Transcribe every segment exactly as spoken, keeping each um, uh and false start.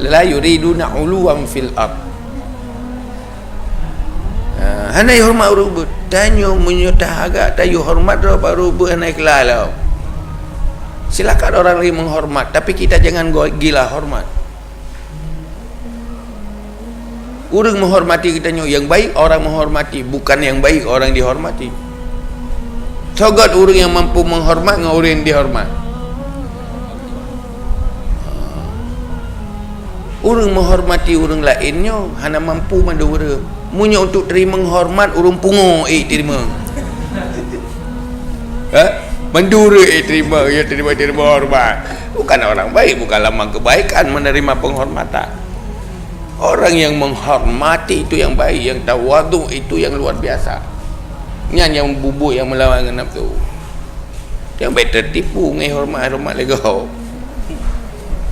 La yuriduna uluwan fil ard. Ha, hana horeumat ureuëng beuet. Tanyoe meunyoe tah agak tayue horeumat droe baru beuet hana ikhlai lom. Silakan orang lain menghormat, tapi kita jangan go-, gila hormat. Ureuëng menghormati geutanyoe, yang baik orang menghormati, bukan yang baik orang dihormati. Soe göt ureuëng nyang mampu menghormat ngon ureuëng nyang dihormat? Ureuëng menghormati ureuëng laén nyoe hana mampu mandum ureuëng. Meunyoe untuk teurimong hormat, ureuëng pungo ék teurimong. Ha? Mandum ureuëng ék teurimong, ya teurimong, teurimong hormat. Bukan orang baik, bukan lambang kebaikan menerima penghormatan. Orang yang menghormati itu yang baik, yang tawadhu itu yang luar biasa. Nyan nyang bubuet nyang meulawan ngon nafsu. Jangan bèk teutipu ngon horeumat-horeumat lé gob.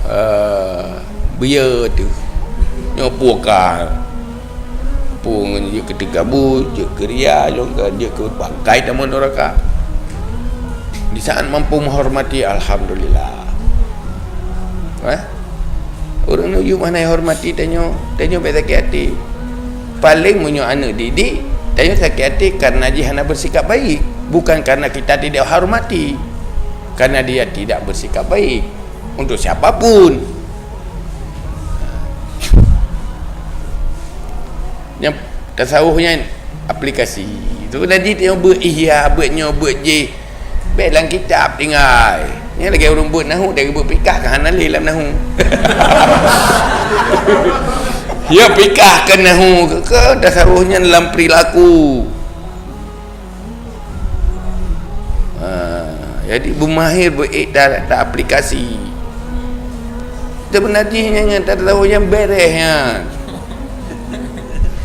Eh, beuyeu teuh. Nyoe peue ka. Peue ngon jeuet keu teugabui, jeuet keu ria, jeuet keu, jeuet keu bangkai tamong neuraka. Di saat mampu menghormati, alhamdulillah. Eh? Ureuëng nyoe yum hana hormati tanyoe, tanyoe bèk sakét até. Paléng meunyoe aneuëk didik, tanyoe sakét até karena jih hana bersikap baik, bukan karena kita tidak hormati. Karena dia tidak bersikap baik untuk siapa pun. Nyang tasawuf nyan aplikasi. Tu tadi tengok beuet ihya, beuet nyoe, beuet jih. Bèk lam kitab tinggai. Nyan lagèe ureuëng beuet nahu, dia beuet fikah kan hana lé lam nahu. Ya fikah kan nahu ke, ke tasawuf nyan lam perilaku. Ha, jadi beumahir beuet ta, ta aplikasi. Teubeuna jih nyan, nyan tasawuf nyan bèrèh nyan.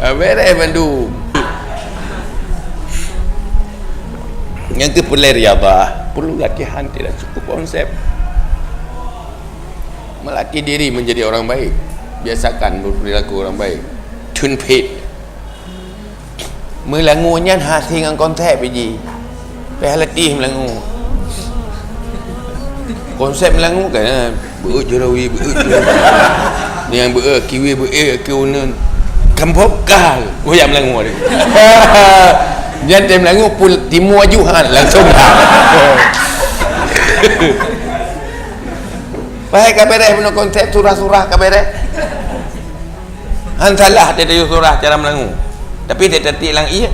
Ha, bèrèh bandum. Nyang keu peureulèe riyadhah, perlu latihan tidak cukup konsep. Melatih diri menjadi orang baik. Biasakan berperilaku orang baik. Tun phet. Meulangue nyan hase ngon konsep jih. Payah latih meulangue. Konsep meulangue kan, ha, beuet jurawi, beuet jurawi. Nyang beuet kiwi, beuet kiwi uneun. Kampok kal. Oh, ya meulangue tadi. Nyan tem meulangue pun timu aju ha, langsung ha. Pahai ka bèrèh bunoe konsep surah-surah ka bèrèh. Han salah teuh tayue surah cara meulangue. Tapi teuh teutik lam ié.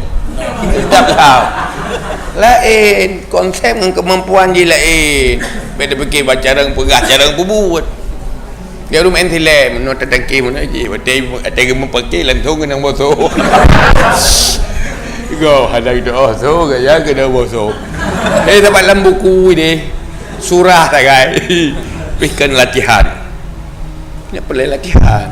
Tetap lah. Laén, konsep ngon kemampuan jih laén. Beda pikir baca rang peugah cara peubuet. Dia rumah entilem, meunoe tatangke meunoe jih. Batai, batai geumeupaké langsung keunong boso. Go, ada gitu, oh, so, gaya kena boso. Eh, dapat lam buku ini. Surah sagai. Pih kan latihan. Nyak peureulèe latihan.